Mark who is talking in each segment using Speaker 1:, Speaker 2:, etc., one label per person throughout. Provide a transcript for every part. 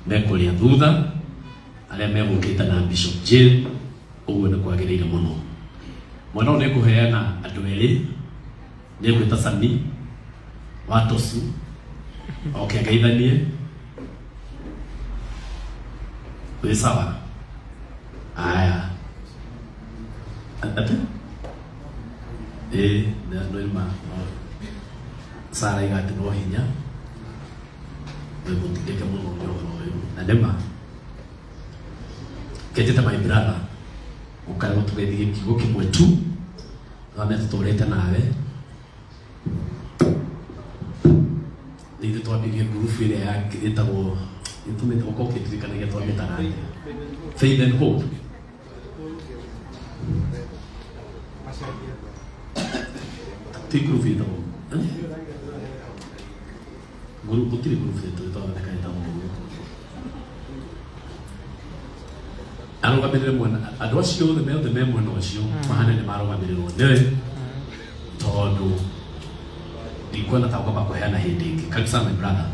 Speaker 1: Mekũrĩa thutha arĩa megũkĩte na Bishop Jane, ũguo nĩ kwagĩrĩire mũno. Mwena ũyũ nĩ ngũheana andũ erĩ, nĩ ngwĩta Sami wa Tosu oke angeithanie. Wĩ sawa? Aya, atĩ ĩĩ no ma Sara iga atĩ no hinya wĩmũtindĩke mũno nĩ ũhoro ũyũ na nĩ ma kenjete my brother ũkarĩ gũtũgeithie kiugo kĩmwe tu thame tũtũrĩte nawe nĩ ithuĩ twambirie ngurubu ĩrĩa ĩtagwo ĩtũmĩte ũkorwo ũkĩndirikanagia twamĩtaga atĩa? Faith and Hope. Ti ngurubu ĩtagwo eh? Ngurubu gũtirĩ ngurubu ĩtũ ĩtwathondeka ĩtagwo ũguo. Arũgamĩrĩre mwena andũ acio othe me othe me mwena ũcio mahane nĩ marũgamĩrĩrwo nĩwe tondũ ndikuona ta ũkamba kũheana hĩndĩ ĩngĩ. Karibu sana my brother.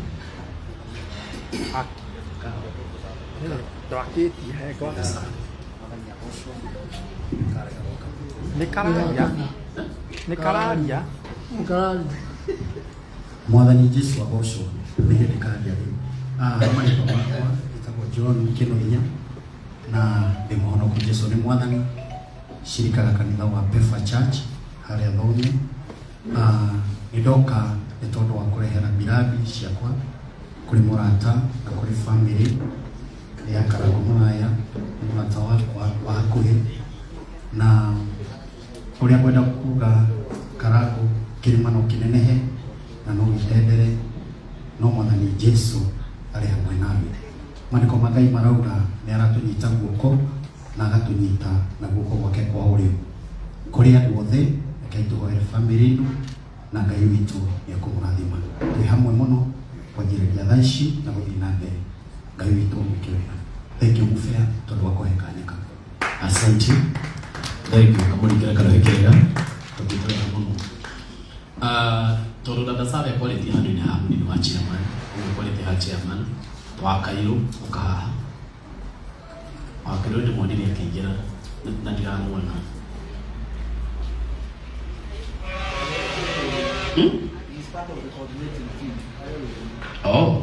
Speaker 2: Ndwakĩtie he ngwakĩtie. Nĩ kararia. Nĩ kararia.
Speaker 3: Mwathani Jesu agocwo nĩ hĩndĩ karia rĩu. Ah, marĩtwa makwa njĩtagwo John Kĩnoinya na ndĩ mũhonoku. Jesu nĩ Mwathani. Cirikaga kanitha wa Pefa Church harĩa Thome. Ah, nĩ ndoka nĩ tondũ wa kũrehera mirabi ciakwa kũrĩ mũrata na kũrĩ family ya Karangũ Mũraya, nĩ mũrata wakwa wa hakuhĩ na ũrĩa ngwenda kuga Karangũ kĩrĩma no kĩnenehe na no gĩtendere no Mwathani Jesu arĩ hamwe nawe. Maandĩko ma Ngai marauga nĩ aratũnyita guoko na agatũnyita na guoko gwake kwa ũrĩo. Kũrĩ andũ othe, rekei tũhoere famĩlĩ ĩno na Ngai witũ nĩ ekũmũrathima. Twĩ hamwe mũno kwanjĩrĩria thaa ici na gũthiĩ na mbere. Ngai witũ amwĩke wega. Thank you Mũbea tondũ wa kũhe kanya kau.
Speaker 1: Asante. Thank you. Kamũringĩra karũhĩ kega. Tũthiĩte wega mũno. Ah, tondũ dada Sara ekwarĩtie handũ-inĩ ha mũnini wa chairman, ũguo ekwarĩtie ha chairman wa Kairũ ũka haha. Wa Kairũ ndĩmuonire akĩingĩra na ndiramuona. Hmm? Oh,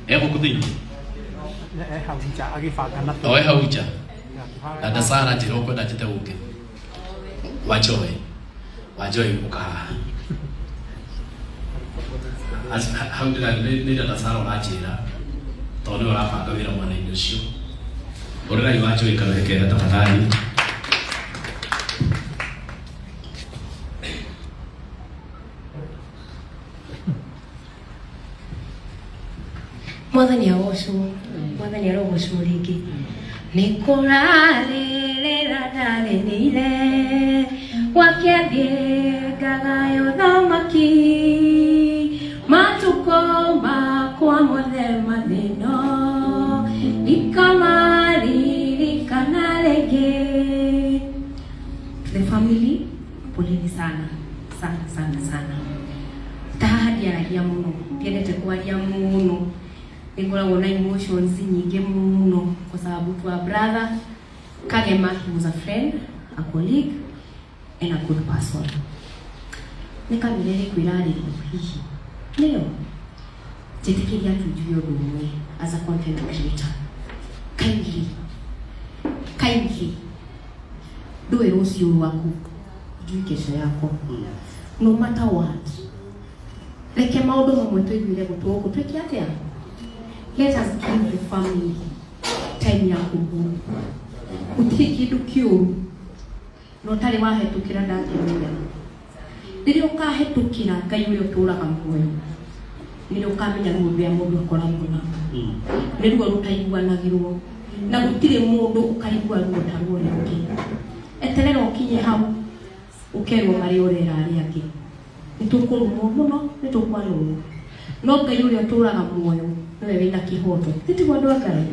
Speaker 1: egũkũ thĩinĩ?
Speaker 2: E hau nja agĩbanga na
Speaker 1: O e hau nja. Dada Sara njĩra ũkwenda njĩte ũngĩ. Wanjoe. Wanjoe ũka haha. Hau ndĩra nĩ dada Sara ũranjĩra tondũ nĩwe ũrabanga wĩra mwena-inĩ ũcio. Ũrĩrai Wanjoe karũhĩ kega tafadhali.
Speaker 4: Mwathani agocwo, Mwathani arogocwo rĩngĩ. Nĩ kũrarĩrĩra ndarĩrĩire gwake thiĩ ngagayo thamaki matukũ makwa mothe mathĩno ndikamaririkana rĩngĩ. To the family, poleni sana sana sana sana. Ta haha ndiaragia mũno, ndiendete kwaria mũno, nĩ ngoragwo na emotions nyingĩ mũno kwa sababu to our brother Kagema, he was a friend, a colleague and a good person. Nĩ kamĩrĩ kwĩrarĩrio hihi nĩyo njĩtĩkĩria tu njuge ũndũ ũmwe as a content creator, kindly kindly ndũĩ rũciũ rwaku, ndũĩ kesho yako, no matter what. Reke maũndũ mamwe tũiguire gũtũ gũkũ twĩke atĩa? Let us give the family time ya kũmũ. Gũtirĩ kĩndũ kĩũru na ũtarĩ wahetũkĩra ndangĩmenya. Rĩrĩa ũkahetũkĩra Ngai ũrĩa ũtũraga muoyo, nĩrĩo ũkamenya ruo rũrĩa mũndũ akoragwo naruo. Nĩ ruo rũtaiguanagĩrwo na gũtirĩ mũndũ ũkaigua ruo ta ruo ũrĩa ũngĩ. Eterera ũkinye hau ũkerwo marĩa ũrera arĩa angĩ. Nĩ tũkũrumwo mũno, nĩ tũkwanũrwo. No Ngai ũrĩa ũtũraga muoyo nĩwe wĩna kĩhoto. Nĩ tiguo andũ a Ngai?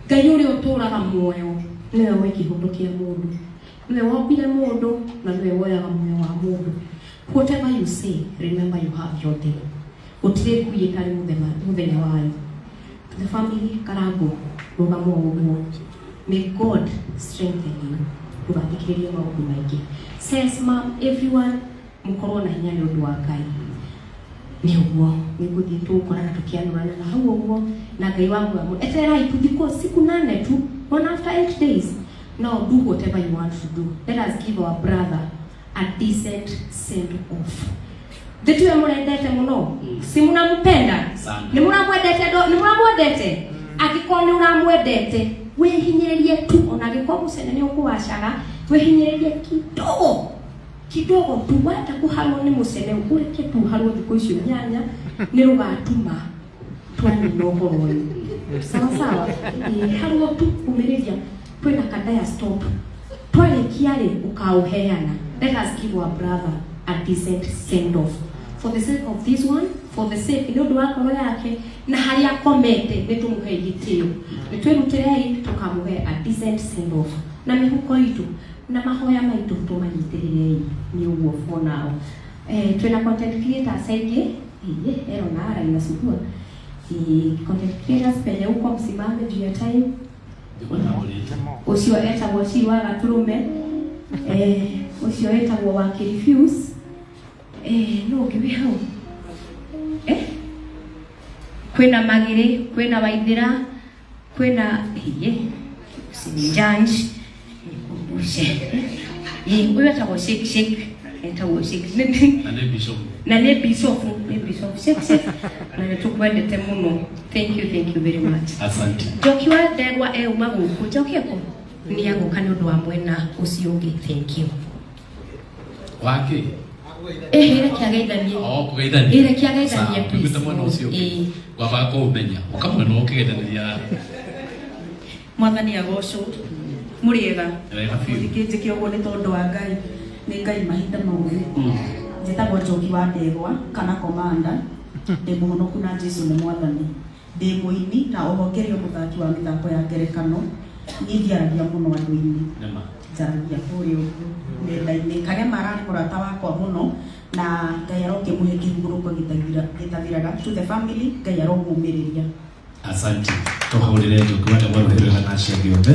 Speaker 4: Ngai ũrĩa ũtũraga muoyo nĩwe ũĩ kĩhoto kĩa mũndũ. Nĩwe wombire mũndũ na nĩwe woyaga muoyo wa mũndũ. Whatever you say, remember you have your day. Gũtirĩ ngui ĩtarĩ mũthenya wayo. To the family, Karango, rũgama o ũguo. May God strengthen you. Ndũgathikĩrĩrie maũndũ maingĩ. Says mom, everyone, mũkorwo na hinya nĩ ũndũ wa Ngai. Nĩ ũguo nĩ ngũthiĩ tũgũkorana tũkĩanũrana na hau ũguo na Ngai wangu amũ etererai tu thikũ siku 8 tu, one after 8 days. Now do whatever you want to do. Let us give our brother a decent send off. Thituwe mũrendete mũno, si mũnampenda?
Speaker 1: Sana.
Speaker 4: Nĩ mũramwendete nĩ mũramwendete? Angĩkorwo nĩ ũramwendete, wĩhinyĩrĩrie tu, ona angĩkorwo mũcene nĩ ũkũwacaga, wĩhinyĩrĩrie kidogo kidogo tu, wenda kũharwo nĩ mũcene, ũreke tu ũharwo thikũ icio 8, nĩ rũgatuma twanina ũhoro ũyũ. Sawa sawa. Ĩĩ, harwo tu, ũmĩrĩria, kwĩna kadaya stop. Twarĩkia rĩ, ũkaũheana. Let us give our brother a decent send off. For the sake of this one, for the sake nĩ ũndũ wa ngoro yake na harĩa akomete, nĩ tũmũhe gĩtĩo, nĩ twĩrutĩrei tũkamũhe a decent send off na mĩhuko itũ na mahoya maitũ tũmanyitĩrĩrei. Nĩ ũguo for now. Twĩna content creators aingĩ, ĩĩ, ero na ara inasugua. Content creators penye huko msimame juu ya time. Ũcio etagwo Ciri wa Gatũrũme, ũcio etagwo wa Kirifuse, no ũngĩ wĩ hau, kwĩna Magĩrĩ, kwĩna Waithĩra, kwĩna iye usinijudge, nikumbushe, ũyũ etagwo Shake Shake, etagwo Shake
Speaker 1: Na nĩ bishop.
Speaker 4: Na nĩ bishop, nĩ bishop Shake Shake, na nĩ tũkwendete mũno. Thank you, thank you very much.
Speaker 1: Asante.
Speaker 4: Njoki wa Ndegwa euma gũkũ, Njoki ekũ nĩ agũka nĩ ũndũ wa mwena ũcio ũngĩ. Thank you.
Speaker 1: Wake?
Speaker 4: Reke ageithanie.
Speaker 1: O kũgeithania.
Speaker 4: Reke ageithanie,
Speaker 1: Sawa,
Speaker 4: please.
Speaker 1: tũiguĩte mwena ũcio ũngĩ.
Speaker 4: Ĩĩ.
Speaker 1: Ngwambaga kũũmenya. Ũka mwena ũkĩgeithania.
Speaker 5: Mwathani agocwo. Mũrĩega.
Speaker 1: Wega biũ.
Speaker 5: Mũthikĩnjĩke ũguo nĩ tondũ wa Ngai. Nĩ Ngai mahinda mothe. Njĩtagwo Njoki wa Ndegwa kana Komanda. Ndĩ mũhonoku na Jesu nĩ mwathani. Ndĩ mũini na oho ngĩrĩ mũthaki wa mĩthako ya ngerekano. Niĩ ndiaragia mũno andũ-inĩ.
Speaker 1: Nĩma.
Speaker 5: Njaragia kũrĩa ũguo nenda-inĩ. Kagema ararĩ mũrata wakwa mũno na Ngai arokĩmũhe kĩhurũko gĩtathiraga. To the family, Ngai aromũmĩrĩria.
Speaker 1: Asante. Tũhũrĩre Njoki wa Ndegwa rũhĩ rwega na acio angĩ othe.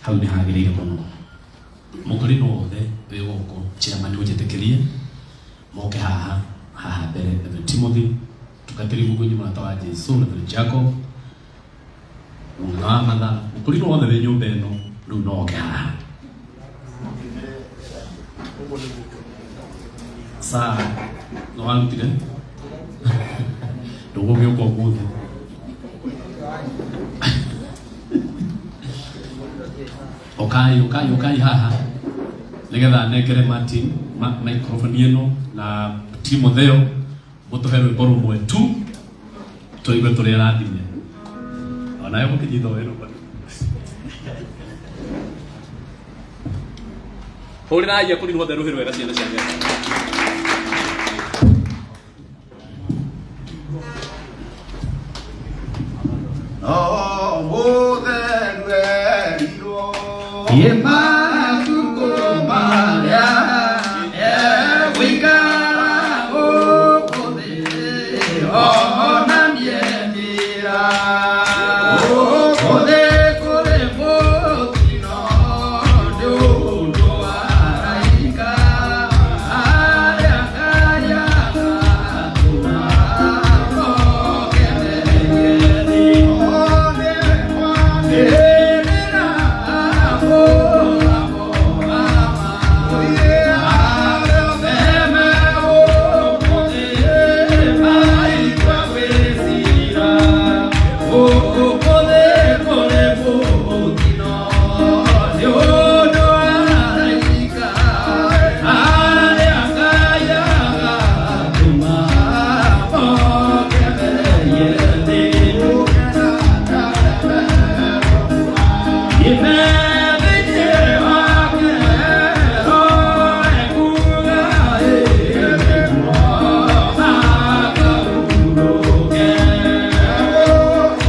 Speaker 1: Hau nĩ hagĩrĩire mũno. Mũkũrinũ wothe wĩ gũkũ, chairman ũnjĩtĩkĩrie moke haha haha mbere. Reverend Timothy Tukatĩri Mugunyi, mũrata wa Jesu, Reverend Jacob mũng'ana wa Matha, mũkũrinũ wothe wĩ nyũmba ĩno rĩu no oke haha. Saa no warutire ndũgũgĩũka ũmũthĩ. Ũkai, ũkai, ũkai haha nĩgetha nengere Martin microphone ĩno na Timotheo mũtũhe rwĩmbo rũmwe tu tũigue tũrĩ arathime. Onawe mũkĩnyita wĩra. Hũrĩrai akũrinũ othe rũhĩ rwega ciana cia Ngai.
Speaker 6: No mũtheru erirwo matukũ marĩa egũikara gũkũ thĩ, onanie njĩra. Gũkũ thĩ kũrĩ mũtino nĩ ũndũ wa araika arĩa Ngai agatũma moke merie thĩ.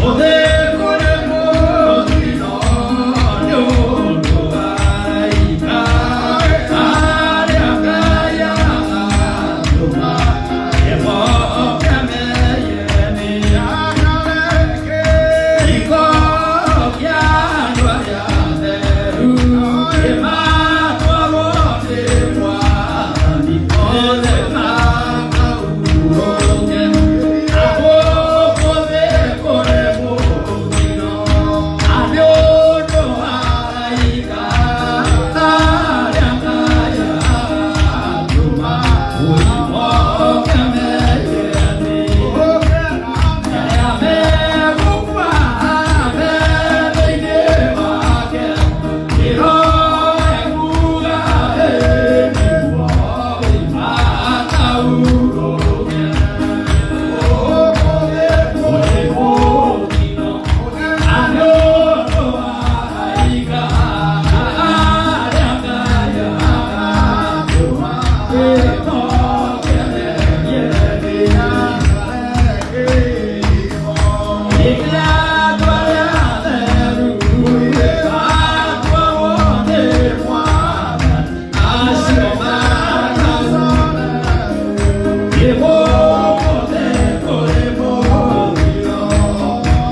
Speaker 6: One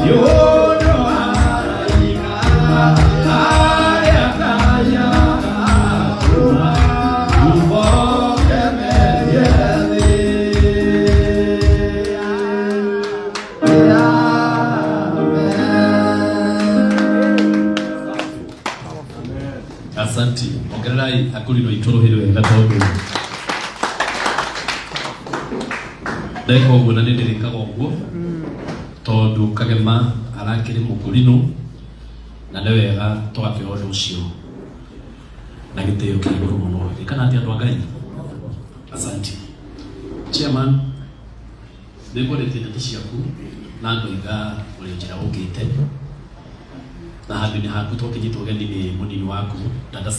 Speaker 6: Nĩ ũndũ wa araika arĩa Ngai agatũma moke merie thĩ.
Speaker 1: Asanti. Ongererai akurino itå rå hä rä wega tondå ndeka å guo na nä ndä rä kaga å guo tondå kagema arakä rä må kårinå na nä wega tågakä oya å ndå å cio na gä tä o kä igå rå må no kana atä andå a Ngai. Asanti. Chairman, nä ngwendete ndeto ciaku na ngoiga å rä njä ra å kä te na handå-inä haku twakä nyitwo geni nä må nini waku dada.